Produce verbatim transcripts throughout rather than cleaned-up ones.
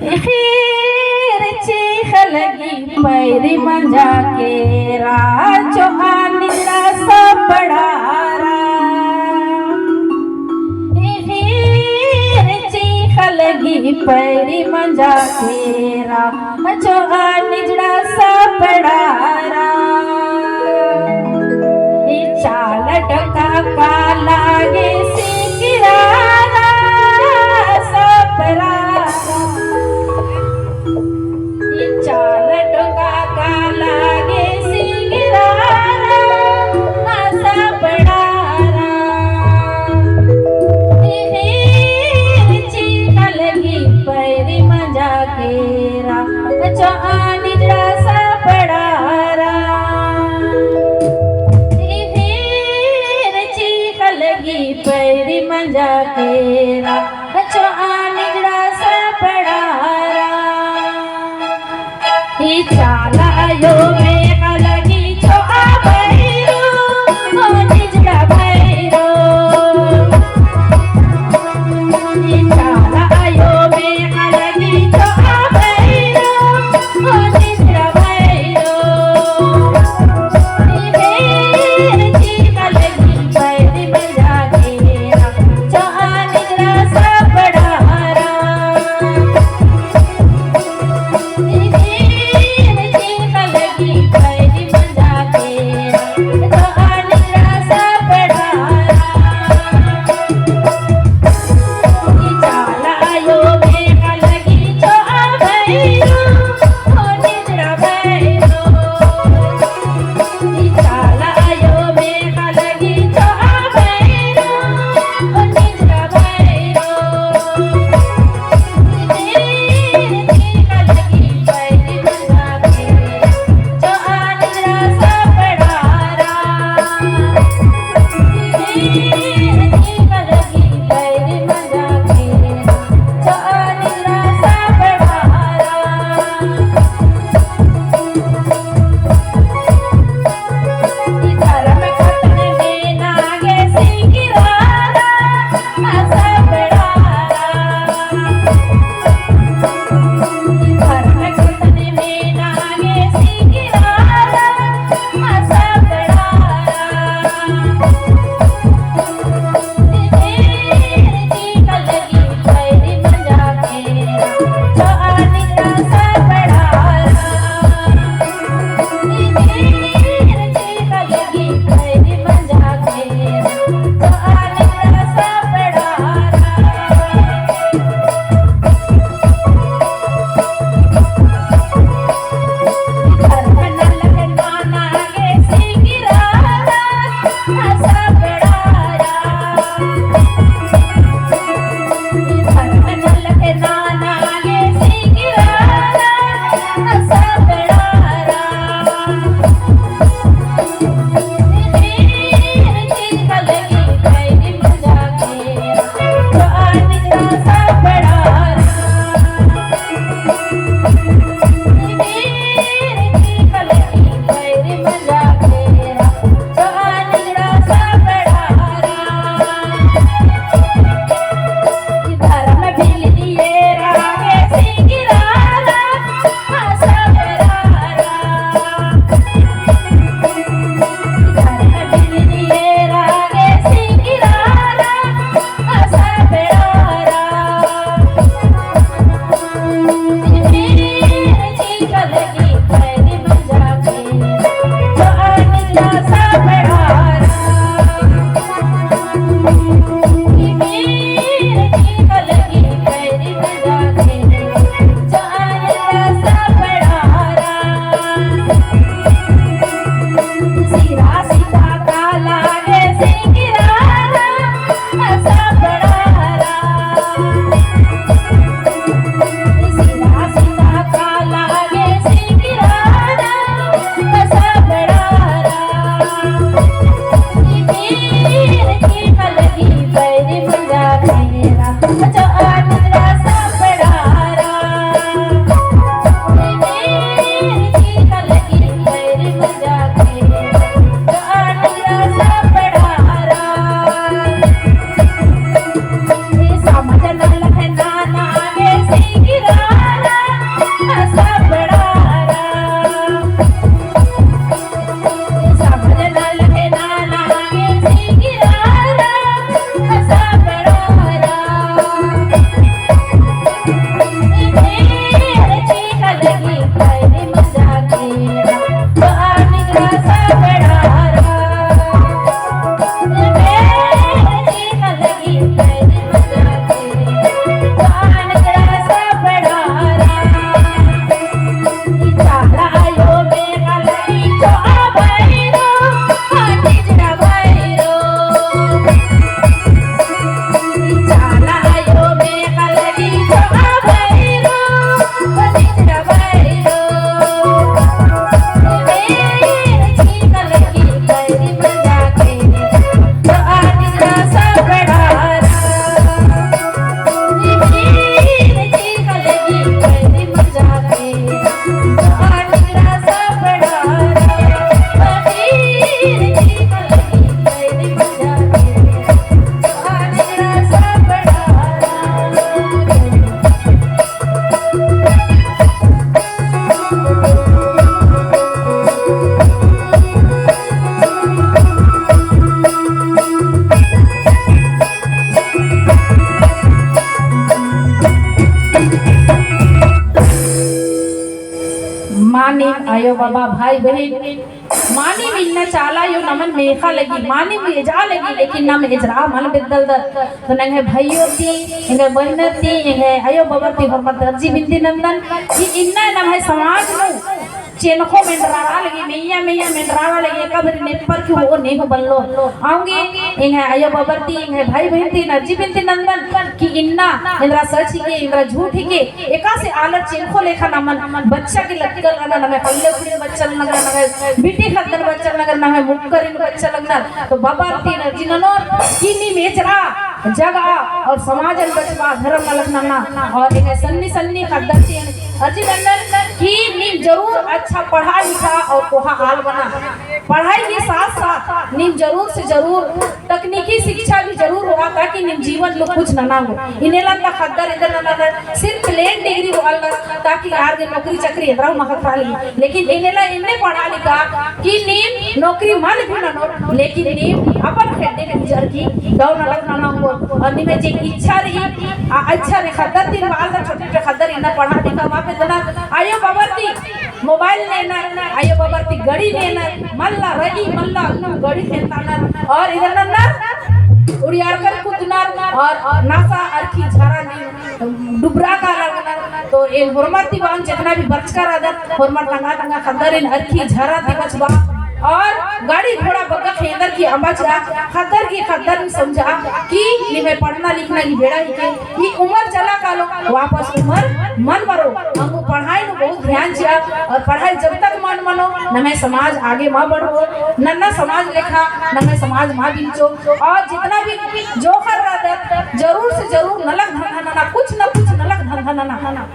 फिर चीख लगी पैरी मंजा केरा, चोआ निजड़ा सपड़ारा। फिर चीख लगी पैरी मंजा केरा, चोआ निजड़ा सपड़ारा। ई चाला टोंका का लागे सिंगरारा, सपड़ारा। ई चाला टोंका का लागे सिंगरारा, सपड़ारा। ई फिर चीख लगी पैरी मंजा केरा, चोआ निजड़ा सपड़ारा। ई फिर चीख लगी पैरी मंजा केरा, चोआ निजड़ा सपड़ारा। ई चाला आयो मेख़ा लगी चोआ भैरो, ओ निजड़ा भैरो। ई चाला आयो मेख़ा लगी चोआ भैरो, ओ निजड़ा भैरो। ई फिर चीख लगी पैरी मंजा केरा, चोआ निजड़ा सपड़ारा। ई फिर चीख लगी नीम आयो बाबा, भाई बहिन, मानिम इन्ना चाला अयो नमन मेखा लगी, मानिम एजरा लगी, लेकिन नम एजरा मल बेद्दलदत। तो नंग्है भइयो ती, एंग्है बहिन ती, एंग्है आयो बाबा ती होरमर ती अर्जी बिनती नन्दन कि इन्ना नम्है समाज नू चेनखो मेंडरारा लगी, मेइय्या मेइय्या मेंडरारा लगी, एका बारी नेप्पर की होओ नेहूँ बल्लो। औंगे एंग्है आयो बाबर ती, एंग्है भाई बहिन ती अर्जी बिनती नन्दन कि इन्ना एन्दरा सच हिके, एन्दरा झूठ हिके, एकासे आलर चेनखो लेखा नमन बच्चा की लक्कल नना, नम्है पल्ले उखड़िन बच्चा लगनर, नम्है बिटी ख़द्दर बच्चा लगनर, नम्है मुक्करिन बच्चा लगनर। तो बाबर ती अर्जी ननोर कि नीम एजरा जगआ और समाजन बचबआ धरम नलख नना। और एंग्है सन्नी सन्नी ख़द्दर ती अर्जी नन्दन कि नीम जरूर अच्छा पढ़ा लिखा और कोहा आल बना। पढ़ाई के साथ साथ नीम जरूर से जरूर तकनीकी शिक्षा भी जरूर होआ, ताकि नीम जीवन में कुछ नना हो। इन्नेला ता ख़द्दर एन्देर नना, सिर्फ plain degree होआ ला, ताकि आर गे नौकरी चाकरी एन्दरा हूँ मल ख़क्खरा लगी। लेकिन इन्नेला एन्ने पढ़ा लिखा कि नीम नौकरी मल भी ननोर, लेकिन नीम अपन ख़ेड्डे नू गुजर की दव नलख नना हो। और नीम जे इच्छा रई, आ इच्छा रई ख़द्दर ती बआलदन, छोटे छोटे ख़द्दर इन्ना पढ़ा लिखा मा बेद्दनर, आयो बाबर ती mobile नेनर, आयो बाबर ती गड़ी नेनर, मल्ला रई, मल्ला अन्नु गड़ी खेन्तानर, और एन्देर नन्नर उड़ियारकर कुद्दनर, और, और नासा अरखी झरा नीम डुबरा काला लगनर। तो एन होरमर ती बअन, जितना भी बरचका रअदर, होरमर तंगआ तंगआ ख़द्दर एन अरखी झरा ती बचबआ, और गाड़ी घोड़ा बग्गे खेंदर की अम्बा चिआ, ख़द्दर की ख़द्दर समझआ कि निम्है पढ़ना लिखना की बेड़ा हिके, ई उमर चला कालो, वापस उमर मल बरओ। हमहू पढ़ाई नू बहुत ध्यान चिआ, और पढ़ाई जब तक मल मनो, नम्है समाज आगे मल बढ़ो। नन्ना समाज लेखा, नम्है समाज मल बिल्चो। और जितना भी जोंख़र रअदर, जरूर से जरूर नलख धंधा नना, कुछ न कुछ नलख धंधा नना।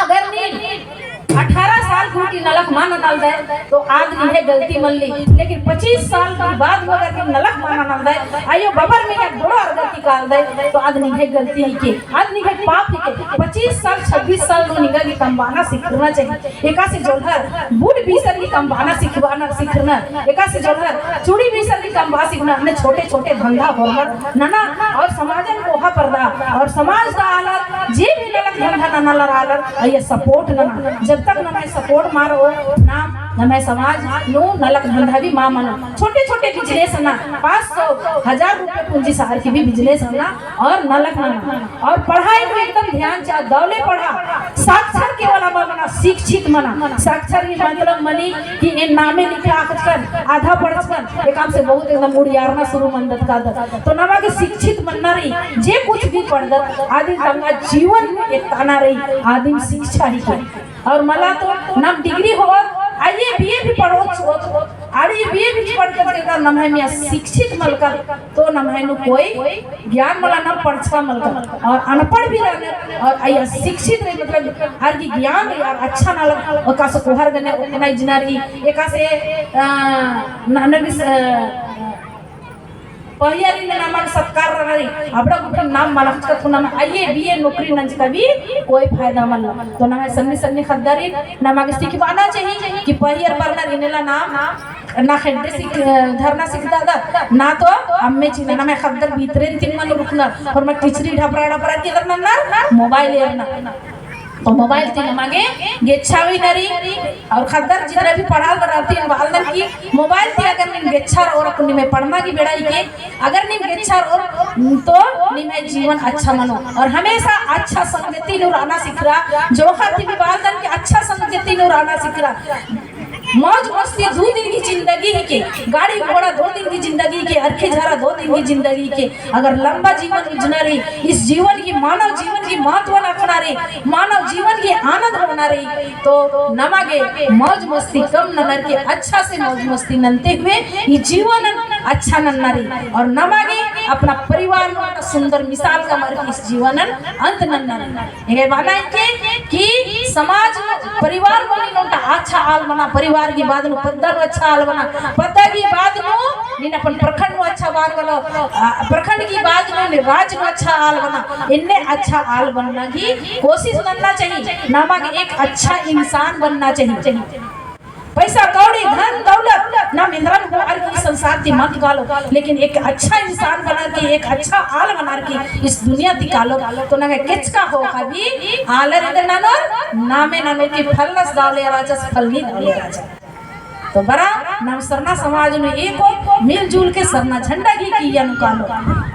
अगर नीम अठारह साल गूटी नलख मल ननालदय, तो आद निंग्है गलती मल्ली। लेकिन पच्चीस साल के बाद अगर नीम नलख मल ननालदय, आयो बाबर में या बड़ो अरगती कालदय, तो आद निंग्है गलती हिके, आद निंग्है पाप हिके। पच्चीस साल, छब्बीस साल नू निंगा गे कमबअना सिखरना चाहिए। एकासे जोल्हर बूट बीसर की कमबअना सिखबअना सिखरना, एकासे जोल्हर चूड़ी बीसर की कमबआ सिखना, अन्ने छोटे छोटे धंधा होरमर नना और समाजन कोहा परदा और समाज ता आलर जे भी नलख धंधा ननालर आलर अइय्या support नना। जब तक नम्है support मल रओ, नाम नम्है समाज नू नलख धंधा भी मल मनो। छोटे छोटे business नना, पाँच सौ, हजार रुपये पूंजी सअर की भी business नना और नलख नना। और पढ़ाई नू एकदम ध्यान चिआ, दव ले पढ़ा, साक्षर केवल अमा मना, शिक्षित मना। साक्षर ही मतलब मनी कि एन नामे लिखा अख़चकन, आधा पढ़चकन, एकअम से बहुत एकदम उड़ियारना शुरू मंदत कादत। तो नमा गे शिक्षित मन्ना रई, जे कुछ भी पढ़दत, आदिम तंगआ जीवन एत्ताना रई, आदिम शिक्षा हिके। और मला तो नाम degree होअर, आइए बीए भी पढ़ोत, आइए बीए भी पढ़ कर के नम्है मइय्याँ शिक्षित मलकर, तो नम्है नू कोई ज्ञान मला, नाम पढ़चका मलकर। और अनपढ़ भी रहने, और आइए शिक्षित रई, मतलब आर गे ज्ञान रई, और अच्छा नलख, एकासे कोहर गने ओतना इजना रई, एकासे, अ, नहनर भी, अ, पहियारिन नमा गे सत्कार रअना रई, अबड़ा गुट्ठिन नाम मल अख़चकत हूँ, नमा आइए बीए नौकरी नंजका भी कोई फायदा मल्ला। तो नम्है सन्नी सन्नी ख़द्दारिन नमा गे सिखबअना चाहिए कि पहियर बरनर इन्नेला नाम ना ख़ेड्डे सिख-, धरना सिखदत, ना तो अम्मे चिअना, नम्है ख़द्दर भीतरे तिम मल रुकनर, होरमर किचरी ढपरा ढपरा की एन्देर नन्नर, mobile एरनर। तो mobile ती नमा गे गेच्छा हुई नरी, और ख़द्दर जितना भी पढ़ालदर आर ती बआलदन कि mobile ती अगर नीम गेच्छा रओर, अक्कुन निम्है पढ़ना की बेड़ा हिके, अगर नीम गेच्छा रओर, तो निम्है जीवन अच्छा मनो। और हमेशा अच्छा संगति नू रहना सिखरआ, जोंख़र ती भी बआलदन कि अच्छा संगति नू रहना सिखरआ। मौज मस्ती दो दिन की जिंदगी हिके, गाड़ी घोड़ा दो दिन की जिंदगी हिके, अरखी झरा दो दिन की जिंदगी हिके। अगर लंबा जीवन उज्जना रई, इस जीवन की, मानव जीवन की महत्व अख़ना रई, मानव जीवन की आनंद होना रई, तो नमा गे मौज मस्ती कम ननर की अच्छा से मौज मस्ती नन्ते हुए ई जीवन अच्छा नन्ना रई। और नमा गे अपना परिवार नू सुंदर मिसाल कमअर की इस जीवनन अंत नन्ना रई। एंग्है बअना हिके कि समाज नू, परिवार नू नीन ओन्टा अच्छा आल बना, परिवार की बाद नू पद्दा नू अच्छा आल बना, पद्दा की बाद नू नीन अपन प्रखंड नू अच्छा आल बना, आ, प्रखंड की बाद नू नीन राज्य नू अच्छा आल बना। एन्ने अच्छा आल बनना की कोशिश नन्ना चाहिए। नमा गे एक अच्छा इंसान बनना चाहिए। पैसा कौड़ी धन दौलत नाम एन्दरन होअर की संसार ती मत कालो, लेकिन एक अच्छा इंसान बनर की, एक अच्छा आल बनर की इस दुनिया ती कालो, तो नंग्है केचका हो हबी आलर एन्देर ननोर, नामे ननोर की फलनस दव ले राजस, फलनी दव ले राजस। तो बरा नाम सरना समाज नू एको मिलजुल के सरना झंडा गही किइय्या नू कालो,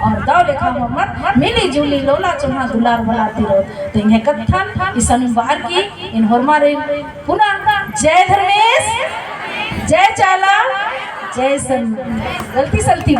और दव लेखा मम्मर मिली जुली लोला चोन्हा दुलार बला तिरो। तो एंग्है कत्थन इसन बअर की एन होरमारिन पुना जय धर्मेस, जय चाला, जय सरना। गलती सलती